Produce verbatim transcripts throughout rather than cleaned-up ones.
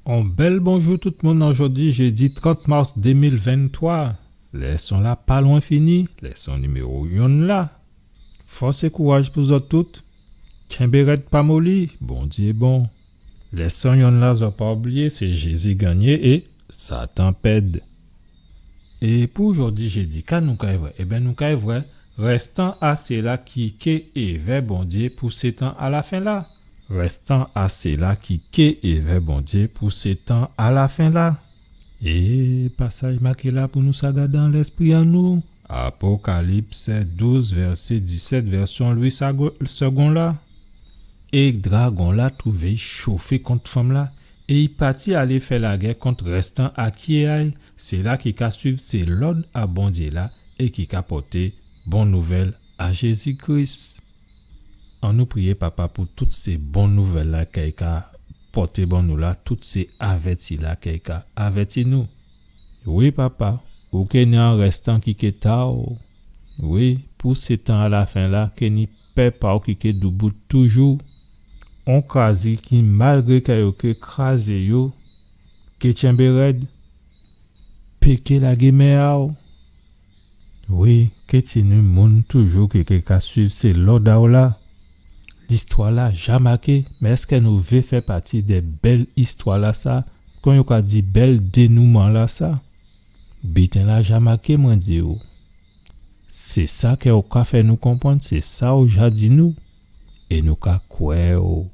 On bèl bonjou tout moun, an jòdi jédi trant mas dé mil venntwa. Lèson-la pa lwen fini, lèson niméwo yonn la. Fòs é kouraj pou zòt tout. Tchenbé rèd, pa moli, Bondyé bon. Lèson yonn la, zòt pa oubliyé, sé Jézi gannyé é Satan pèd. É pou jòdi jédi, ka nou kay vwè? Ében, nou kay vwè rèstan a séla ki ké évè Bondyé pou sé tan a lafen la. Rèstan a séla ki ké évè Bondyé pou sé tan a lafen la. É pasaj maké la pou nou sa gadé an lèspri an nou. Apokalips douz, vèsé disèt, vèsyon Lwi Sago-, Segond la. É dragon-la twouvé i chofé kont fanm-la, é i pati alé fè lagè kont rèstan a kyé a-y, séla ki ka suiv sé lòd a Bondyé la é ki ka pòté bon nouvèl a Jézi Kris. Annou priyé Papa pou tout sé bon nouvèl-la kè i ka pòté ban nou la, tout sé avèti-la kè i ka avèti nou. Wi, Papa, ou ké ni on rèstan ki ké ta-w. Wi, pou sé tan a lafen la, ké ni pèp a-w ki ké doubout toujou. On krazé ki, malgré kè yo ké krazé yo, ké tchenbé rèd, pé ké lagé men a-w. Wi, ké tini moun toujou ki ké ka suiv sé lòd a-w la. Listwa-la ja maké, mé èskè nou vé fè pati dè bèl istwa-lasa, kon yo ka di bèl dénouman-lasa? Biten-la ja maké, mwen di-w. Sé sa kè ou ka fè nou konprann, sé sa ou ja di nou, é nou ka kwè-w.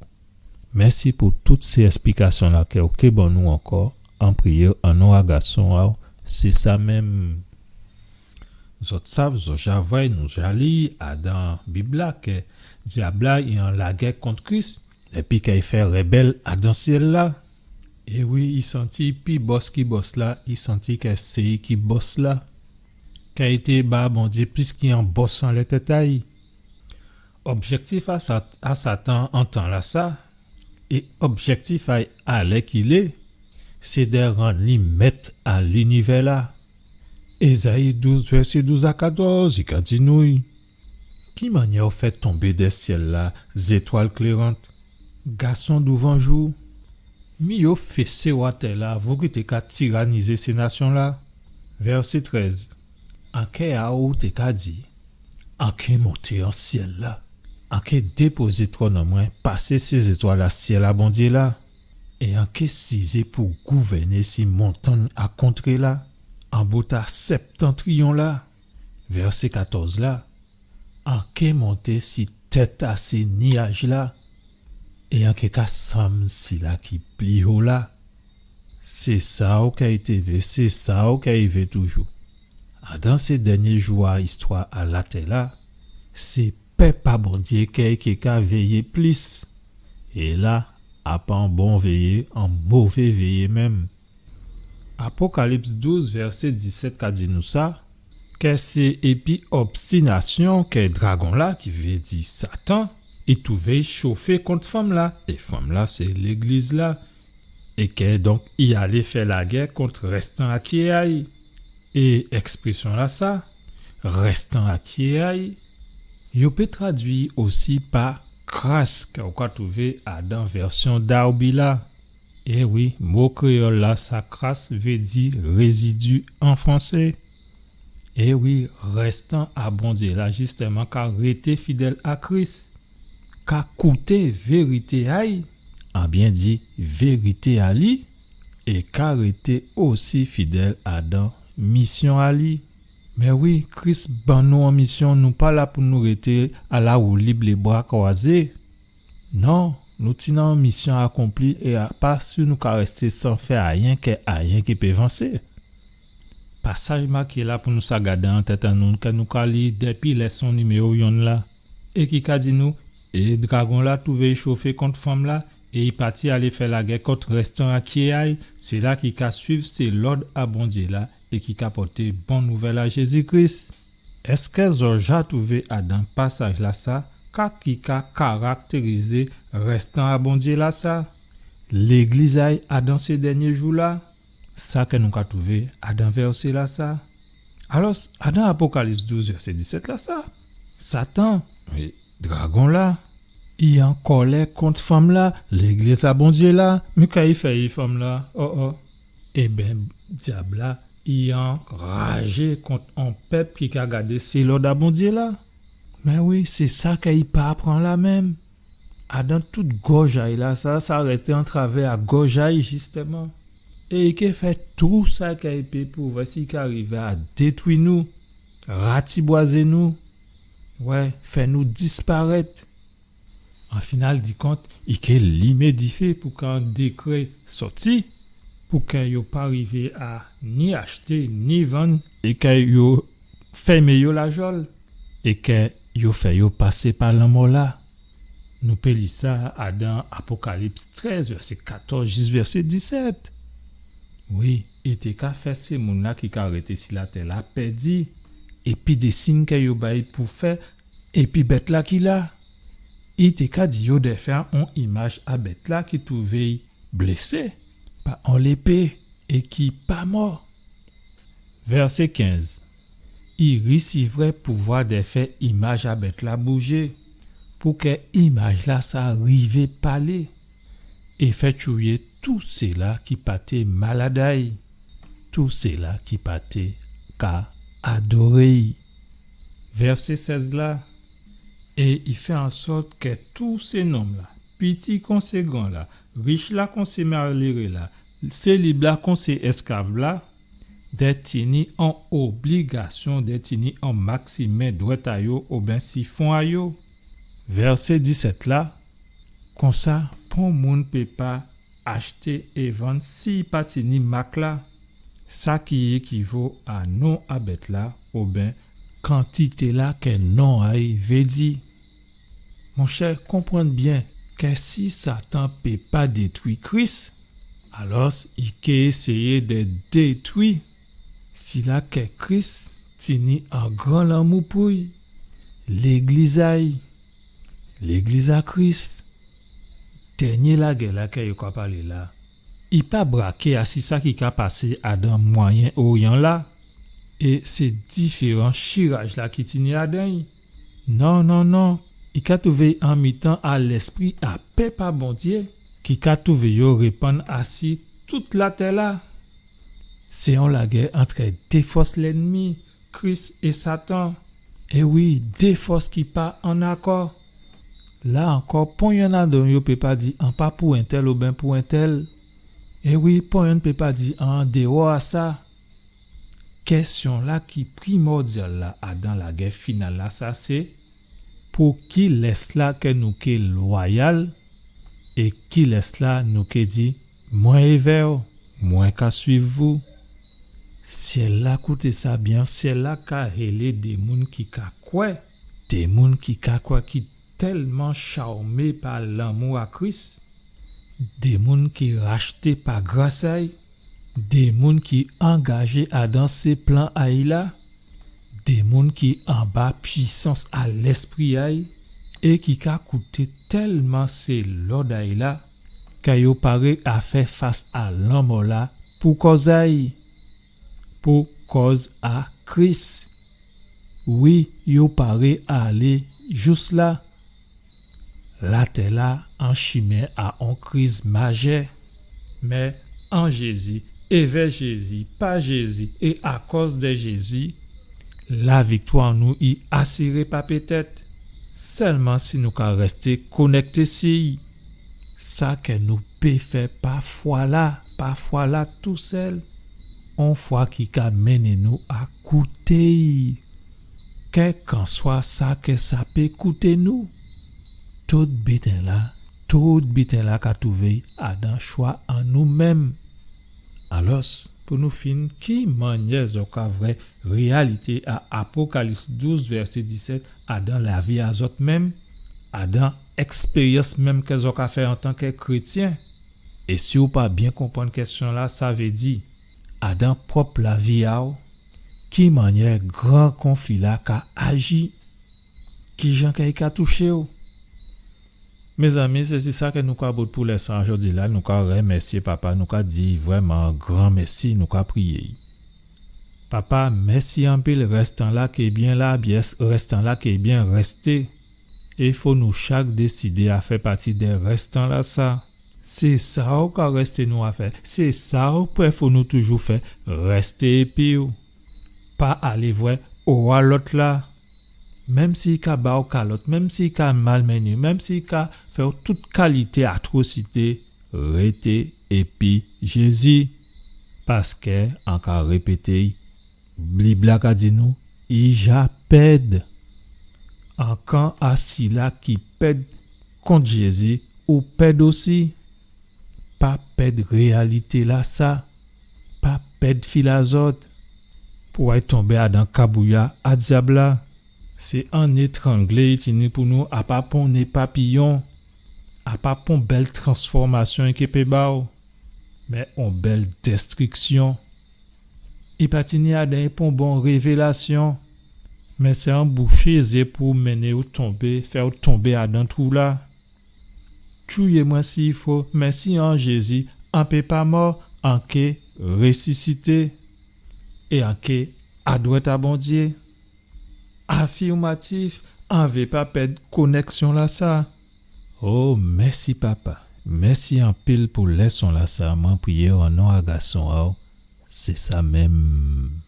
Mèsi pou tout sé èsplikasyon-la kè ou ké ban nou ankò, an priyé an non a Gason a-w, sé sa menm. Zòt sav, zòt ja vwè, nou ja li adan Bib-la kè dyab-la i an lagè kont Kris, épi kè i fè rèbèl adan syèl-la. É wi, i santi pi bòs ki bòs-la, i santi kè sé i ki bòs-la. Kè i té ba Bondyé plis ki on bòs anlè tèt a-y. Objèktif a Sat-, a Satan an tan-lasa, é objèktif a-y alèkilé, sé dè rann li mèt a linivè-la. Ézayi douz, vèsé douz a katòz, i ka di nou, wi. Ki mannyè ou fè tonbé dè syèl-la zétwal klérant, gason douvanjou? Mi yo fésé-w atè-la, vou ki té ka tiranizé sé nasyon-la. Vèsé trèz. An kè a-w ou té ka di, an ké monté an syèl-la, an ké dépozé twòn an mwen pasé sé zétwal a syèl a Bondyé-la, é an ké sizé pou gouvèné si montangn a kontré-la, an bout a sèptantriyon-la. Vèsé katòz la. An ké monté si tèt a sé niyaj-la, é an ké ka sanm sila ki pli ho la. Sé sa ou kay té vé, sé sa ou kay vé toujou. Adan sé dènyé jou a istwa a latè-la, sé pèp a Bondyé kay ké ka véyé plis. É la, a pa on bon véyé, on mové véyé menm. Apokalips douz, vèsé disèt ka di nou sa, kè sé épi obstinasyon kè dragon-la, ki vé di Satan, i touvé chofé kont fanm-la, é fanm-la sé légliz-la, é kè donk i alé fè lagè kont rèstan a kyé a-y. É èksprésyon-lasa, rèstan a kyé a-y, yo pé tradui osi pa kras, kè ou ka touvé adan vèsyon Darby la. É wi, mo kréyòl-lasa, kras, vé di rézidi an fransé. É wi, rèstan a Bondyé-la, jistèman, ka rété fidèl a Kris, ka kouté vérité a-y, an byen di vérité a-li, é ka rété osi fidèl adan misyon a-li. Mé wi, Kris ban nou on misyon, nou pa la pou nou rété a la woulib, lé bra kwazé. Non, nou tini on misyon a akonpli é a pa si nou ka rèsté san fè ayen kè ayen ki pé vansé. Pasaj maké la pou nou sa gadé an tèt an nou, kè nou ka li dépi lèson niméwo yonn la, é ki ka di nou, é dragon-la touvé i chofé kont fanm-la, é i pati alé fè lagè kont rèstan a kyé a-y, sila ki ka suiv sé lòd a Bondyé-la, é ki ka pòté bon nouvèl a Jézi Kris. Èskè zò ja touvé adan pasaj-lasa ka ki ka karaktérizé rèstan a Bondyé-lasa? Légliz a-y adan sé dènyé jou-la, sa kè nou ka touvé adan vèsé-lasa. Alò, adan Apokalips douz, vèsé disèt lasa, Satan, wi, dragon-la, i an kòlè kont fanm-la, légliz a Bondyé la, mé ka i fè i fanm-la, o, o. Ében, dyab-la, i anrajé kont on pèp ki ka gadé sé lòd a Bondyé la. Mé wi, sé sa kè i pa pran la menm. Adan tout gòj a'y la, sa, sa rété antravè a gòj a'y, jistèman. É i ké fè tou sa kè i pé pou vwè si i ka rivé a détwi nou, ratibwazé nou, wè, fè nou disparèt. An final di kont, i ké limé difé pou kè on dékrè sòti, pou kè yo pa rivé a ni achté, ni vann, é kè yo fèmé yo lajòl, é kè yo fè yo pasé pa lanmò-la. Nou pé li sa adan Apokalips trèz, vèsé katòz jis vèsé disèt. Wi, i té ka fè sé moun-la ki ka rété si latè-la pèdi, épi dé sign kè yo ba'y pou fè, épi bèt-la ki la. I té ka di yo dè fè on imaj a bèt-la ki twouvé'y blésé pa on lépé é ki pa mò. Vèsé kenz. I risivrè pouvwa dè fè imaj a bèt-la boujé, pou kè imaj-la sa rivé palé, é fè tchouyé tou séla ki pa té malad a'y, tou séla ki pa té ka adoré'y. Vèsé sèz la, é i fè an sòt kè tou sé nonm-la, piti kon sé gran-la, rich-la kon sé maléré-la, sé lib-la kon sé èsklav-la, dè tini on obligasyon dè tini on mak si men dwèt a yo oben si fon a yo. Vèsé disèt la, konsa, pon moun pé pa achté é vann si i pa tini mak-la, sa ki ékivo a non a bèt-la oben kantité-la kè non a'y vé di. Monchè, konprann byen kè si Satan pé pa détwi Kris, alòs i ké éséyé dè détwi sila kè Kris tini an gran lanmou pou'y, légliz a'y, légliz a Kris. Dènyé lagè-la kè yo ka palé la, i pa braké asi sa ki ka pasé adan Mwayen Oryan la, é sé diféran chiraj-la ki tini adan'y. Non, non, non, i ka twouvé'y an mitan a lèspri a pèp a Bondyé, ki ka twouvé yo répann asi tout latè-la. Sé on lagè antrè dé fòs lènmi, Kris é Satan. É wi, dé fòs ki pa an akò. La ankò, pon yonn adan yo pé pa di an pa pou entèl oben pou entèl. É wi, pon yonn pé pa di an an déwò a sa. Kèsyon-la ki primòdyal la adan lagè final la sa sé, pou kilès la kè nou ké lwayal é kilès la nou ké di, mwen évè'w, mwen ka swiv vou? Syèl-la, kouté sa byen, syèl-la ka hélé dé moun ki ka kwè, dé moun ki ka kwè ki tèlman chawmé pa lanmou a Kris, dé moun ki rachté pa gras a'y, dé moun ki angajé adan sé plan a'y la, dé moun ki anba pwisans a Lèspri a'y, é ki ka kouté tèlman sé lòd a'y la, kè yo paré a fè fas a lanmò-la pou kòz a'y, pou kòz a Kris. Wi, yo paré alé jous la. Latè-la an chimen a on kriz majè. Mé an Jézi, évè Jézi, pa Jézi é akòz dè Jézi, laviktwa nou i asiré pa pétèt, sèlman si nou ka rèsté konèkté si'y. Sa kè nou pé fè pa fwa-la, pa fwa-la tousèl, on fwa ki ka mennen nou a kouté'y. Kèlkanswa sa kè sa pé kouté nou, tout biten-la, tout biten-la ka twouvé'y adan chwa an nou menm. Alòs, pou nou fin, ki mannyè zòt ka vwè réyalité a Apokalips douz vèsé disèt adan lavi a zòt menm, adan èkspéryans menm kè zòt ka fè antankè krétyen? É si ou pa byen konprann kèsyon-la, sa vé di, adan pwòp lavi a'w, ki mannyè gran konfli-la ka aji? Kijan kè i ka touché'w? Mézanmi, sé si sa kè nou ka bout pou lèson a jòdi-la. Nou ka rèmèsyé Papa, nou ka di vrèman gran mèsi, nou ka priyé'y. Papa, mèsi anpil, rès tan-la ké byen la, byès, rès tan-la ké byen rèsté. É fo nou chak désidé a fè pati dè rèstan-lasa. Sé sa ou ka rèsté nou a fè. Sé sa ou pwé fo nou toujou fè. Rèsté épi ou. Pa alé vwè owa lòt-la. Menm si i ka ba ou kalòt, menm si i ka malmennen, menm si i ka fè ou tout kalité atwosité, rété épi Jézi. Paskè an ka répété-y, Bib-la ka di nou, i ja pèd. An kan a sila ki pèd kont Jézi, ou pèd osi. Pa pèd réyalité-lasa. Pa pèd fil a zòt. Pou ay tonbé adan kabouya a dyab-la. Sé on étranglé i tini pou nou, a pa pon né papiyon, a pa pon bèl transfòmasyon i ké pé ba ou, mé on bèl dèstriksyon. I pa tini adan i pon bon révélasyon, mé sé on bouché zyé pou mennen ou tonbé, fè ou tonbé adan twou-la. Tchouyé mwen si i fo, mé si an Jézi, an pé pa mò, an ké résisité, é an ké adwèt a Bondyé. Afirmatif, an vé pa pèd konèksyon-lasa. O, mèsi Papa, mèsi anpil pou lèson-lasa, mwen priyé an non a Gason a'w, sé sa menm.